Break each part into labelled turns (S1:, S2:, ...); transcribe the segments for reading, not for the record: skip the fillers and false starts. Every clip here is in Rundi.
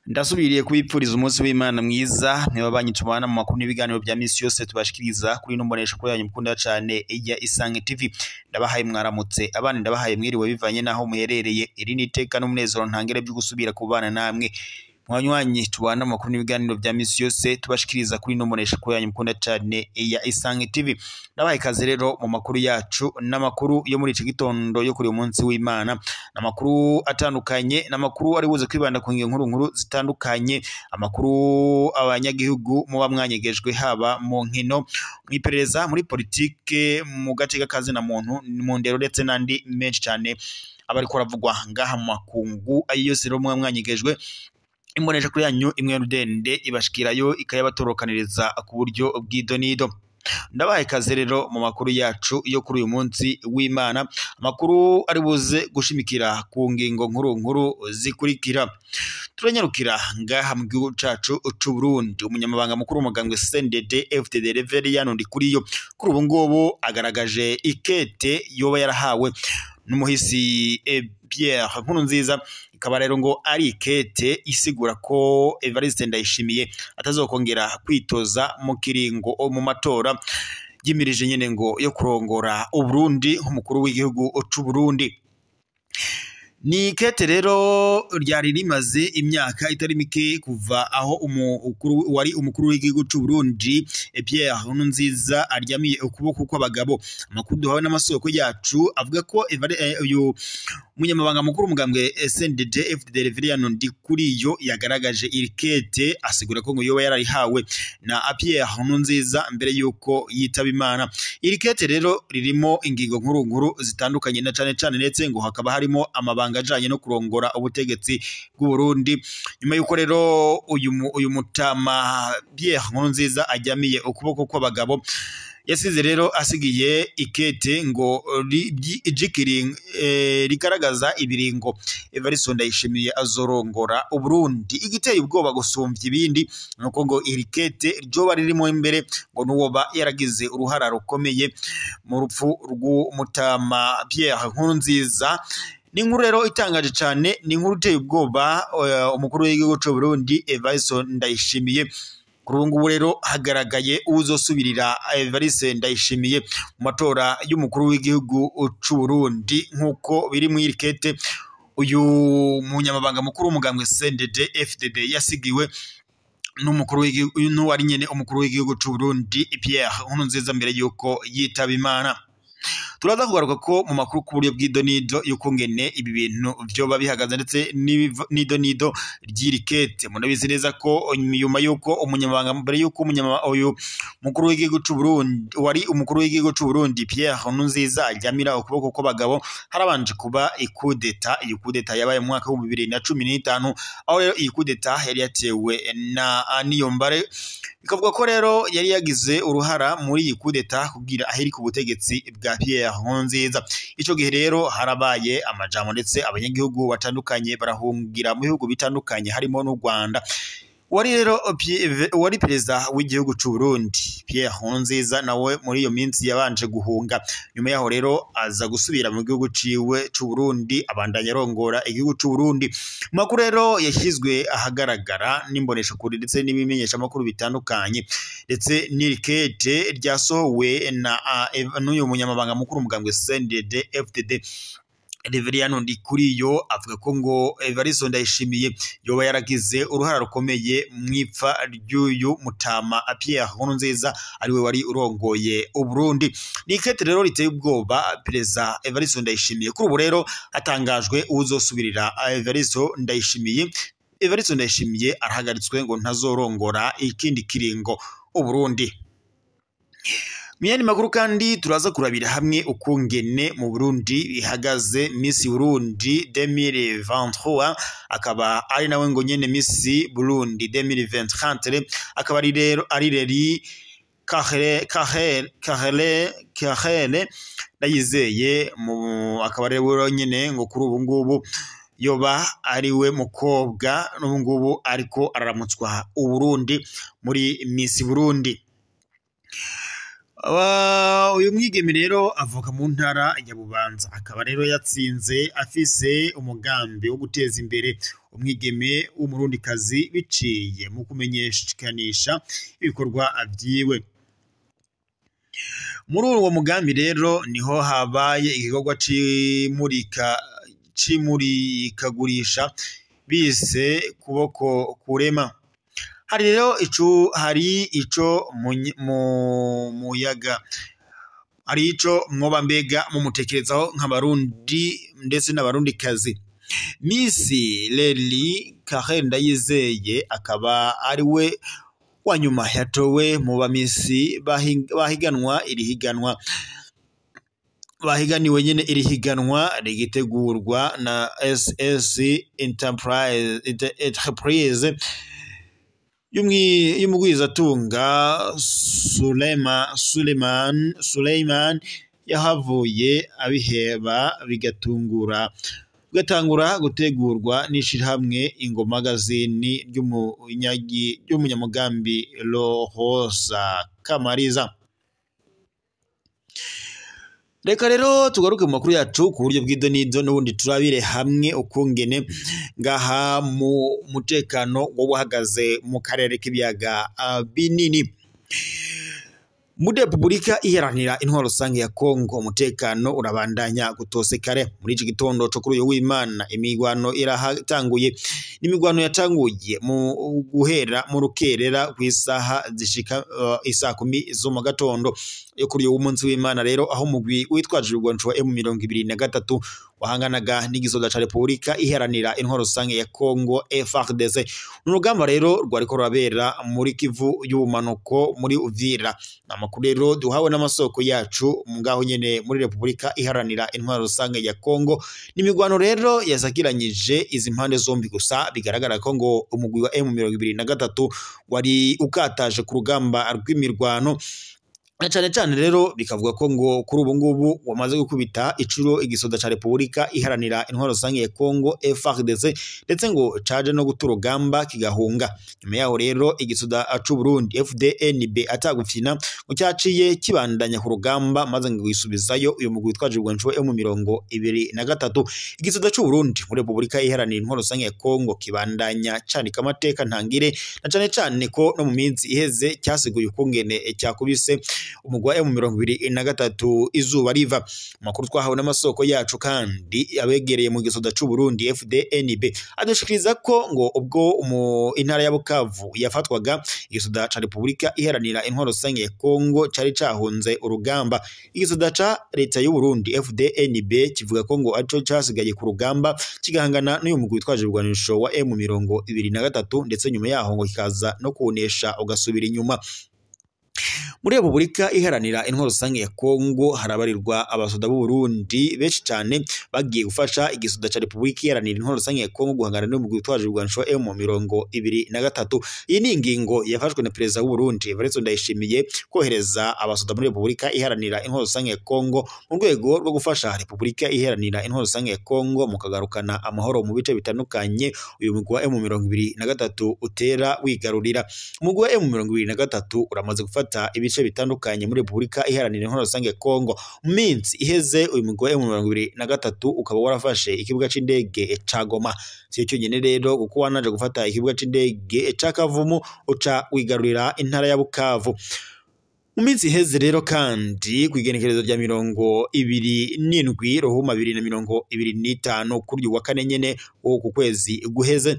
S1: Ndasubiriye kubipfuriza umunsi w'Imana mwiza mwe tubana mu makuru n'ibiganiro bya misi yose tubashikiriza kuri ino mbonesha kuri yanyu mukunda cyane ya Isange TV. Ndabahaye mwaramutse abandi, ndabahaye mwiriwe bivanye naho muherereye. Iri ni iteka n'umunezero ntangere byo gusubira kubana namwe mwanywanyi tubana mu makuru n'ibiganiro bya misi yose tubashikiriza kuri ino mbonesha kuri yanyu mukunda cyane ya Isange TV. Ndabahaye ikaze rero mu makuru yacu n'amakuru yo muri iki gitondo yo kuri uyu munsi w'Imana, amakuru atandukanye n'amakuru ari buze kwibanda ku ngingo nkuru zitandukanye, amakuru abanyagihugu muba mwanyegejwe haba mu nkino, mu iperereza, muri politike, mu gace k'akazi na muntu, mu ndero ndetse n'andi menshi cyane aba ariko aravugwa ngaha mu makungu. Ayo yose rero muba mwanyegejwe, imbonesha kuri yanyu imwe rudende ibashikirayo ikayabatorokaniriza ku buryo bw'idonido. Ndabahaye ikaze rero mu makuru yacu yo kuri uyu munsi w'Imana, amakuru ari buze gushimikira ku ngingo nkuru nkuru zikurikira. Turanyarukira ngaha mu gihugu cacu c'u Burundi. Umunyamabanga mukuru w'umugambwe CNDD FDD Reverien Ndikuriyo kuri ubu ngubu agaragaje ikete yoba yarahawe n'umuhisi Pierre Nkurunziza, ikaba rero ngo ari ikete isigura ko Evariste Ndayishimiye atazokongera kwitoza mu kiringo mu matora yimirije nyene ngo yo kurongora Uburundi nk'umukuru w'igihugu c'u Burundi. Ni ikete rero ryari rimaze imyaka itari mike kuva aho umukuru wari umukuru w'igihugu c'u Burundi Pierre Nkurunziza aryamiye ukuboko kw'abagabo. Amakuru duhawe n'amasoko yacu avuga ko uyu munyamabanga mukuru umugambwe CNDD FDD Reverien Ndikuriyo yagaragaje irikete asigura ko ngo yoba yararihawe na Pierre Nkurunziza mbere yuko yitaba Imana. Irikete rero ririmo ingingo nkuru nkuru zitandukanye na cane cane ndetse ngo hakaba harimo amabanga ajanye no kurongora ubutegetsi bw'u Burundi. Nyuma yuko rero uyu mutama Pierre Nkurunziza ajyamiye ukuboko kw'abagabo, yasize rero asigiye ikete ngo rigaragaza ibiringo Evariste Ndayishimiye azorongora Uburundi. Igiteye ubwoba gusumvya ibindi nuko ngo irikete ryoba ririmo imbere ngo nuwoba yaragize uruhara rukomeye mu rupfu rw'umutama Pierre Nkurunziza. Ni inkuru rero itangaje cyane, ni inkuru iteye ubwoba. Umukuru w'igihugu c'u Burundi Evariste Ndayishimiye kuri ubu ngubu rero hagaragaye uzosubirira Evariste Ndayishimiye mu matora y'umukuru w'igihugu c'u Burundi nk'uko biri mu irikete uyu munyamabanga mukuru w'umugambwe CNDD FDD yasigiwe n'umukuru w'igihugu n'uwari nyene umukuru w'igihugu c'u Burundi Pierre Nkurunziza mbere yuko yitaba Imana. Turaza kugaruka ko mu makuru ku buryo bw'idonido y'ukungene ibi bintu vyoba bihagaze ndetse n'idonido ry'irikete. Murabizi neza ko nyuma yuko umunyamabanga mbere yuko uyu mukuru w'igihugu c'u Burundi wari umukuru w'igihugu c'u Burundi Pierre Nkurunziza aryamira ukuboko kw'abagabo, harabanje kuba ikudeta. Iyi kudeta yabaye mu mwaka wa 2015, aho rero iyi kudeta yari yatewe na Niyombare, bikavuga ko rero yari yagize uruhara muri iyi kudeta kugira ahiri ku butegetsi bwa Pierre Nkurunziza. Ico gihe rero harabaye amajambo ndetse abanyagihugu batandukanye barahungira mu bihugu bitandukanye harimo n'u Rwanda. Wari rero wari perezida w'igihugu c'u Burundi Pierre Nkurunziza nawe muri iyo minsi yabanje guhunga, nyuma yaho rero aza gusubira mu gihugu ciwe c'u Burundi abandanya arongora igihugu c'u Burundi. Makuru rero yashyizwe ahagaragara n'imbonesha kuri ndetse n'ibimenyesha makuru bitandukanye ndetse n'irikete ryasohowe na n'uyu munyamabanga mukuru umugambwe CNDD FDD Reverien Ndikuriyo avuga ko ngo Evariste Ndayishimiye yoba yaragize uruhara rukomeye mu ipfa ry'uyu mutama Pierre Nkurunziza ariwe wari urongoye Uburundi. Ni ikete rero riteye ubwoba perezida Evariste Ndayishimiye. Kuri ubu rero hatangajwe uzosubirira Evariste Ndayishimiye. Evariste Ndayishimiye arahagaritswe ngo ntazorongora ikindi kiringo Uburundi. Miyani makuru kandi turaza kurabira hamwe ukungene mu Burundi bihagaze. Miss Burundi 2023 akaba ari nawe ngo nyene Miss Burundi 2023 akaba ari rero ari reri Karele Ndayizeye akaba rero nyene ngo kuri ubu ngubu yoba ariwe mukobwa n'ubu ngubu ariko araramutswa Uburundi muri Miss Burundi. Uyu mwigeme rero avuka mu ntara ya Bubanza, akaba rero yatsinze afise umugambi wo guteza imbere umwigeme w'umurundikazi biciye mu kumenyekanisha ibikorwa vyiwe. Muri uwo mugambi rero niho habaye igikorwa c'imurikagurisha bise kuboko kurema. Hari rero ico mu muyaga, hari ico mwoba mbega mumutekerezaho nk'abarundi ndetse n'abarundikazi. Miss Leli Karen Ndayizeye akaba ari we wa nyuma yatowe mu bamisi bahiganwa iri higanwa, bahiganiwe nyene iri higanwa rigitegurwa na SS Enterprise y'umugwizatunga Suleiman yahavuye abiheba, bigatangura gutegurwa n'ishirahamwe Ingo Magazine ry'umunyamugambi Rosa Kamariza. Reka rero tugaruke mu makuru yacu ku buryo bw'idonido, n'ubundi turabire hamwe ukungene ngaha mu mutekano wo buhagaze mu karere k'ibiyaga binini. Muri Republika Iharanira Intwaro Rusange ya Kongo umutekano urabandanya gutosekare. Muri iki gitondo co kuri uyu w'Imana imigwano irahatanguye, n'imigwano yatanguye mu guhera mu rukerera kw'isaha zishika isaa 10 zo mu gatondo yo kuri uyu munsi w'Imana rero, aho umugwi witwaje ibigwanisho wa M23 wahanganaga n'igisoda ca Republika Iharanira Intwaro Rusange ya Kongo FARDC. Urugamba rero rwariko rurabera muri Kivu y'ubumanuko muri Uvira. Amakuru rero duhawe n'amasoko yacu ngaho nyene muri Republika Iharanira Intwaro Rusange ya Kongo, n'imigwano rero yasakiranyije izi mpande zombi, gusa bigaragara ko ngo umugwi wa M23 wari ukataje ku rugamba rw'imirwano, na cane cane rero bikavuga ko ngo kuri ubu ngubu wamaze gukubita icuro igisoda ca Republika Iharanira Intwaro Rusange ya Kongo FARDC, ndetse ngo caje no guta urugamba kigahunga. Nyuma yaho rero igisoda c'u Burundi FDNB atagufyina ngo cyaciye kibandanya ku rugamba, maze ngo gisubizayo uyu mugwi witwaje ibigwanisho wa M23. Igisoda c'u Burundi muri Republika Iharanira Intwaro Rusange ya Kongo kibandanya canika amateka ntangire, na cane cane ko no mu minsi iheze cyasiguye ukungene cyakubise umugwi wa M23 izuba riva. Amakuru twahawe n'amasoko yacu kandi abegereye mu gisoda c'u Burundi FDNB adushikiriza ko ngo ubwo mu intara ya Bukavu yafatwaga, igisoda ca Republika Iharanira Intwaro Rusange ya Kongo cari cahunze urugamba. Igisoda ca leta y'u Burundi FDNB kivuga ko ngo aco casigaye ku rugamba kigahangana n'uyu mugwi witwaje ibigwanisho wa M23, ndetse nyuma yaho ngo kikaza no kuwunesha ugasubira inyuma. Muri Republika Iharanira Intwaro Rusange ya Kongo harabarirwa abasoda b'u Burundi benshi cane bagiye gufasha igisoda ca Republika Iharanira Intwaro Rusange ya Kongo guhangana n'umugwi witwaje ibigwanisho M23. Iyi ni ingingo yafashwe na Perezida w'u Burundi Evariste Ndayishimiye kohereza abasoda muri Republika Iharanira Intwaro Rusange ya Kongo mu rwego rwo gufasha Republika Iharanira Intwaro Rusange ya Kongo mu kagarukana amahoro mu bice bitandukanye uyu mugwi wa M23 utera wigarurira. Umugwi wa M23 uramaze gufata ibice bitandukanye muri Republika Iharanira Intwaro Rusange ya Kongo. Mu minsi iheze uyu mugwi wa M23 ukaba warafashe ikibuga c'indege ca Goma. Si cyo nyene rero kuko wanaje gufata ikibuga c'indege ca Kavumu uca wigarurira intara ya Bukavu. Mu minsi iheze rero kandi kw'igenekerezo rya 27 Ruhuma 2025 kuri uyu wa kane nyene wo ku kwezi guheze,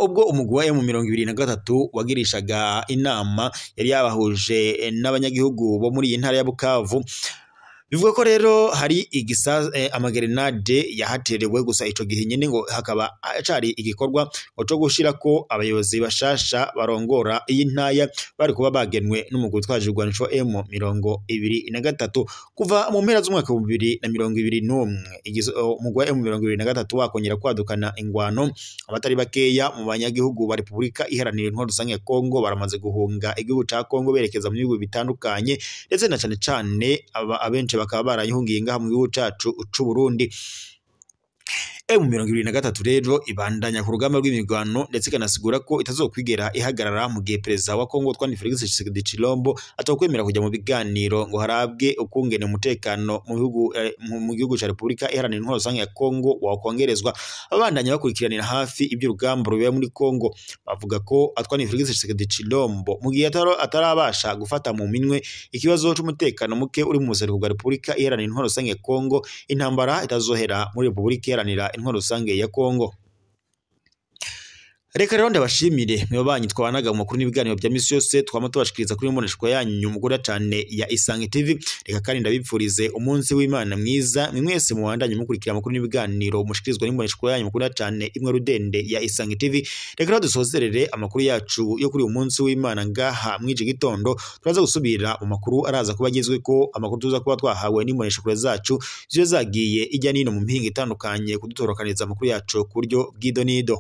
S1: ubwo umugwi wa M23 wagirishaga inama yari yabahuje n'abanyagihugu bo muri iyi ntara ya Bukavu, bivuga ko rero hari amagerenade yahaterewe, gusa ico gihe nyene ngo hakaba cari igikorwa co gushirako abayobozi bashasha barongora iyi ntaya bari kuba bagenwe n'umugwi witwaje ibigwanisho M23 kuva mu mpera z'umwaka wa 2021. Umugwi wa M23 wakongera kwadukana ingwano, abatari bakeya mu banyagihugu ba Republika Iharanira Intwaro Rusange ya Kongo baramaze guhunga igihugu ca Kongo berekeza mu bihugu bitandukanye, ndetse na cane cane abenshi bakaba barayihungiye ngaha mu gihugu cacu c'u Burundi. M23 rero ibandanya ku rugamba rw'imirwano, ndetse ikanasigura ko itazokwigera ihagarara mu gihe perezida wa Kongo Antoine Felix Tshisekedi Tshilombo atakwemera kujya mu biganiro ngo harabwe ukungene umutekano mu bihugu mu gihugu ca Repubulika Iharanira Intwaro Rusange ya Kongo wakongerezwa. Abandanya bakurikiranira hafi iby'urugamba rubera muri Kongo bavuga ko Antoine Felix Tshisekedi Tshilombo mu gihe atarabasha gufata mu minwe ikibazo c'umutekano muke uri mu buseruko bwa Repubulika Iharanira Intwaro Rusange ya Kongo, intambara itazohera muri Repubulika Iharanira Intwaro Rusange ya Kongo. Reka rero ndabashimire mwe banyi twabanaga mu makuru n'ibiganiro bya misi yose twama tubashikiriza kuri mboneshwa yanyu mugura cyane ya Isange TV. Reka kandi ndabipfurize umunsi w'Imana mwiza mwe mwese mubandanye mukurikira amakuru n'ibiganiro mushikirizwa n'imboneshwa yanyu mugura cyane imwe rudende ya Isange TV. Reka rero dusozerere amakuru yacu yo kuri uyu munsi w'Imana ngaha mwije gitondo, turaza gusubira mu makuru araza kuba agezwe ko amakuru tuza kuba twahawe n'imboneshwa zacu ziyo zagiye ijya nino mu mihinga itandukanye kudutorokaniza amakuru yacu ku buryo bw'idonido.